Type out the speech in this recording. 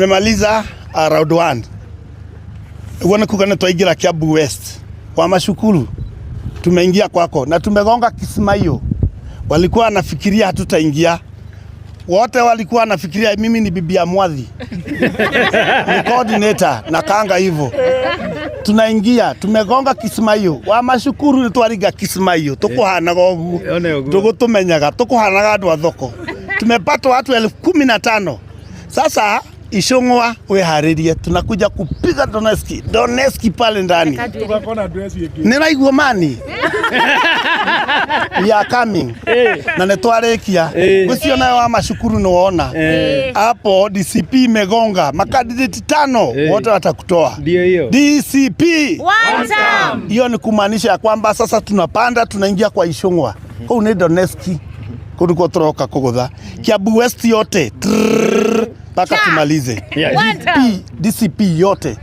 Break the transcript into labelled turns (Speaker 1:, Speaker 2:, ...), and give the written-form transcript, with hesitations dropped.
Speaker 1: Tumemaliza round 1. Uguo nĩ kuga nĩ twaingĩra Kiambu West kwa mashukuru, tumeingia kwako na tumegonga Kismayo. Walikuwa wanafikiria hatutaingia, wote walikuwa wanafikiria mimi ni bibi ya Mwathi ni coordinator na kanga hivyo tunaingia, tumegonga Kismayo wa mashukuru nĩ twariga Kismayo tukuhanaga ũguo.
Speaker 2: One ũguo.
Speaker 1: Tugutumenyaga tukuhanaga andũ a thoko. Tumepata watu 15,000. Sasa Ichung'wa, wiharirie, tunakuja kupiga Donetsk Donetsk pale ndani.
Speaker 3: Tugakona dress ĩngĩ.
Speaker 1: Nĩraigua mani, we are coming na nĩ twarĩkia gũcio nayo wa macukuru nĩ wona hapo DCP imegonga makandidate tano, wote watakutoa.
Speaker 2: Ndio hiyo.
Speaker 1: DCP.
Speaker 4: One term.
Speaker 1: Hiyo ni kumaanisha ya kwamba sasa tunapanda, tunaingia kwa Ichung'wa kuu ni Donetsk kuu nikuo turoka kugutha Kiambu West yote trrrr, mpaka tumalize.
Speaker 4: One term.
Speaker 1: DCP yote.